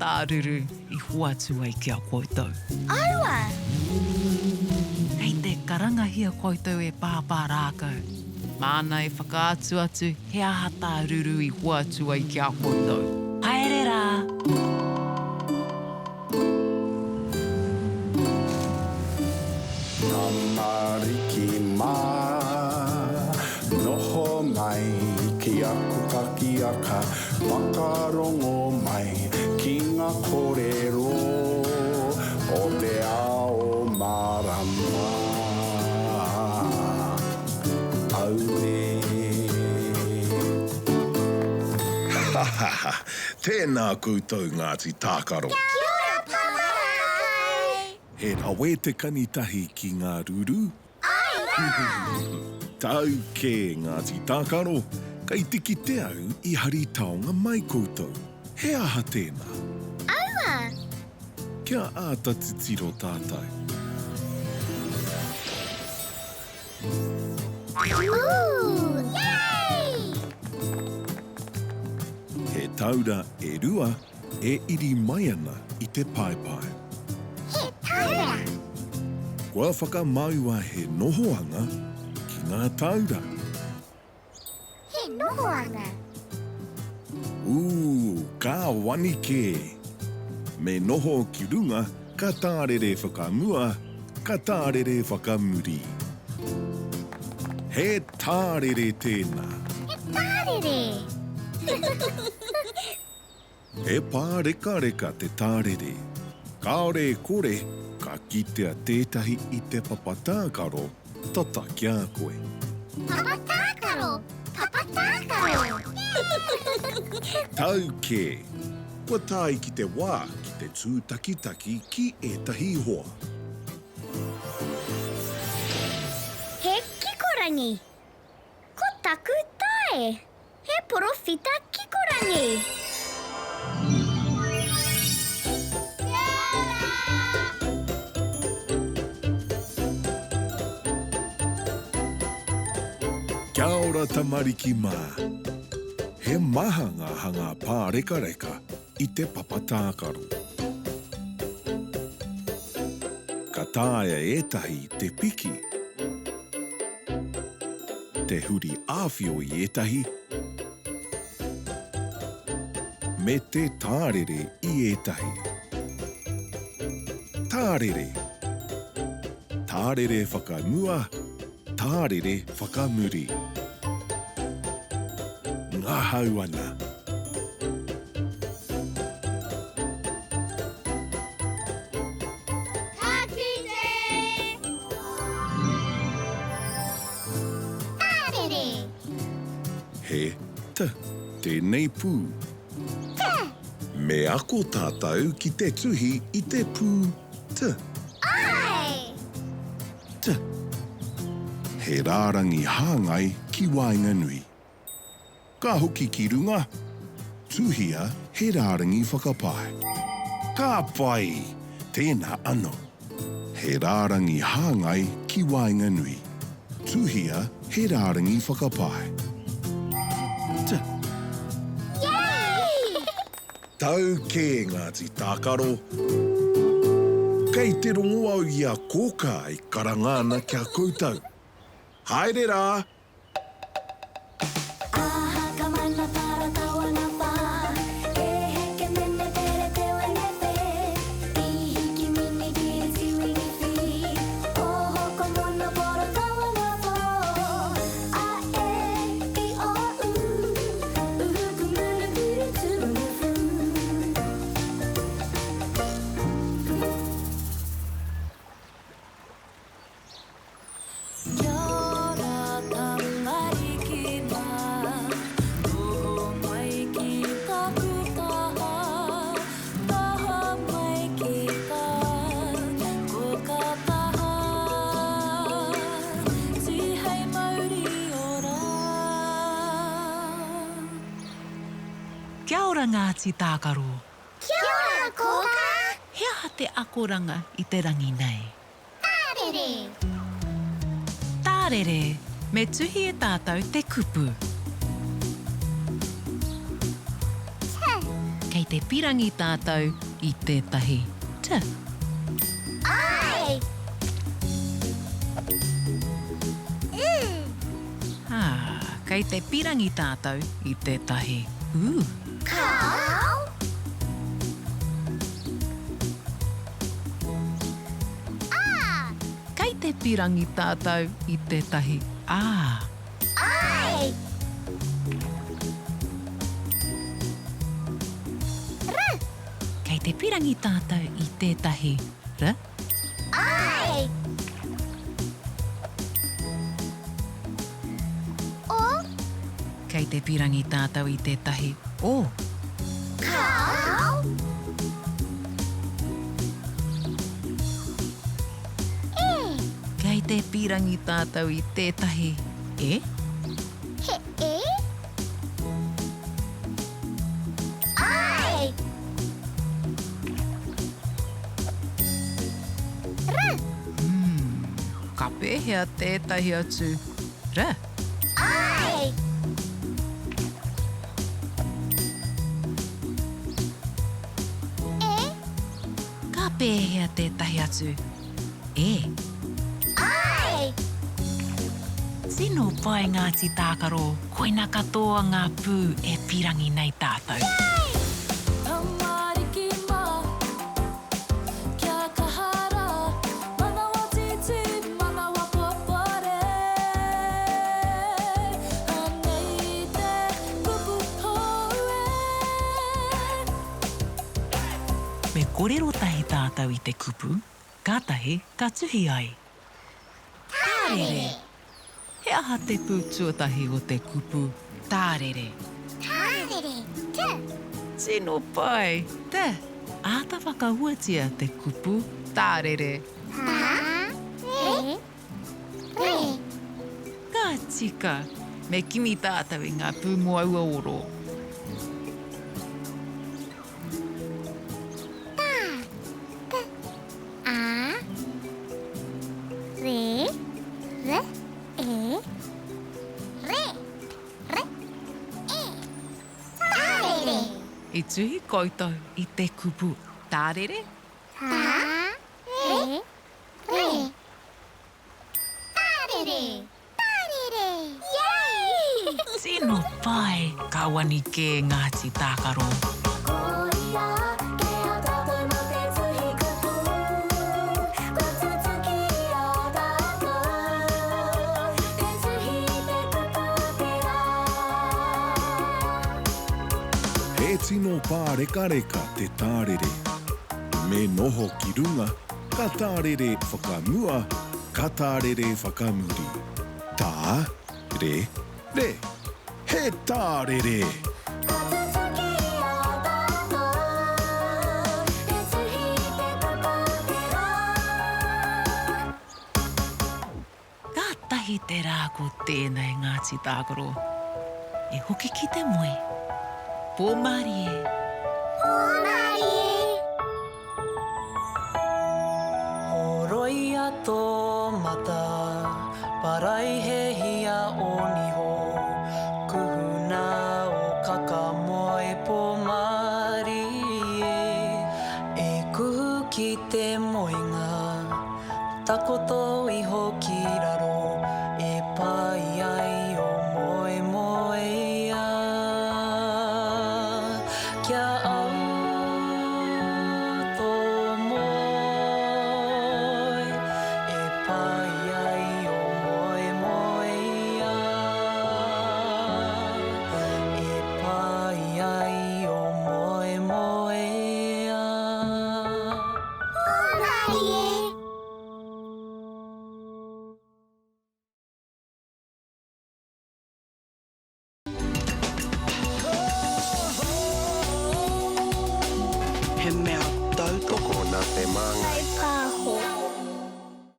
tā Ruru i hoatu ai ki a koutou? Aua! Kei te karangahia koutou e Pāpā Rākau. Māna e whakaatu atu he aha tā Ruru i hoatu ai ki a koutou. Haere rā! Tamariki mā, noho mai ki aku kakiaka, whakarongo mai ki ngā kōrero o te ao mārama. Auē. Ha ha ha! Tēnā koutou Ngāti Tākaro. Kia ora Papa Rākai! He rawe te kani tahi ki ngā ruru. Āe rā! Tau kē Ngāti Tākaro, kei te kite au i hari taonga mai koutou. He aha tēnā? Aua! Kia āta titiro tātou. Ooh! Yay! He taura e rua e iri mai ana i te paepae. He taura! Kua whakamaua he nohoanga ki ngā taura. He nohoanga. Ooh, ka wani kē! Me noho ki runga ka tārere whakamua, ka tārere whakamuri. He tārere tēnā. He tārere! He pārekareka te tārere. Kāore e kore, ka kitea tētahi i te papa tākaro tata ki a koe. Papa tākaro! Papa tākaro! Tau kē! Kua tae ki te wā ki te tūtakitaki ki ētahi hoa. He kikorangi! Ko taku tae! He porowhita kikorangi! Kia ora! Kia ora tamariki mā! He maha ngā hanga pārekareka i te papa tākaro. Ka taea ētahi te piki, te huri āwhio i ētahi, me te tārere i ētahi. Tārere. Tārere whakamua, tārere whakamuri. Ngahau ana. Ka kite! Tārere! He t tēnei pū. T. Me ako tātou ki te tuhi i te pū t. Āe! T. He rārangi hāngai ki waenganui. Ka hoki ki runga, tuhia he rārangi whakapae. Ka pai! Tēnā ano. He rārangi hāngai ki waenganui. Tuhia he rārangi whakapae. T. Yay! Tau kē Ngāti Tākaro. Kei te rongo au i a Kōkā e karanga ana ki a koutou. Haere rā! Aha ka mana para tawana pa E heke mene pere te wene pe I hiki mini kiri tiwini fi Oho ko mono poro tawana po A e i o u Uhu ku munu kuru tu fu Kia ora tamariki mā, noho mai ki taku taha, taha mai ki tā, ko ka taha, tihei mauri ora. Kia ora Ngāti Tākaro. Kia ora Kōkā! He aha te akoranga i te rangi nei? Tārere! Tārere, me tuhi e tātou te kupu. T. Kei te pirangi tātou i tētahi t. Ai! U! Ā, kei te pirangi tātou i tētahi u. Kāo! Ā! Kei te pirangi tātou i tētahi ā. Ai! R! Kei te pirangi tātou i tētahi r. Ai! O! Kei te pirangi tātou i tētahi o. Kāo! E! Kei te pirangi tātou i tētahi e. He e? Ai! R! Hmm, ka pēhea tētahi atu r? Ai! E? Ka pēhea tētahi atu e? Ai! Tino pai Ngāti Tākaro, koina katoa ngā pū e pirangi nei tātou. Yay! Tamariki mā, kia kaha rā, manawa tītī, manawa popore. Anei te kupu hou e. Me korero tahi tātou i te kupu, kātahi ka tuhi ai. Tārere! He aha te pū tuatahi o te kupu tārere? Tārere, T. Tino pai, T. Āta whakahuatia te kupu tārere. Tā, re, re. Ka tika! Me kimi tātou i ngā pū mō aua oro. Tā, t, a, re, r, e, re, r, e. Tārere. I tuhi koutou i te kupu tārere? Tā, re, re. Tārere! Tārere! Yay! Tino pai! Ka wani kē Ngāti Tākaro. Koia ke a tātou mā te tuhi kupu, kua tutuki i a tātou, te tuhi i te kupu o te rā. He tino pārekareka te tārere. Me noho ki runga, ka tārere whakamua, ka tārere whakamuri. Tā, re, re. He tārere! Kua tutuki i a tātou, te tuhi i te kupu o te rā. Kātahi te rā ko tēnei Ngāti Tākaro. E hoki ki te moe. Pō mārie. Pō mārie. Horoia tō mata, paraihehia ō niho, kuhuna ō kakamoe pō mārie. E kuhu ki te moenga, takoto.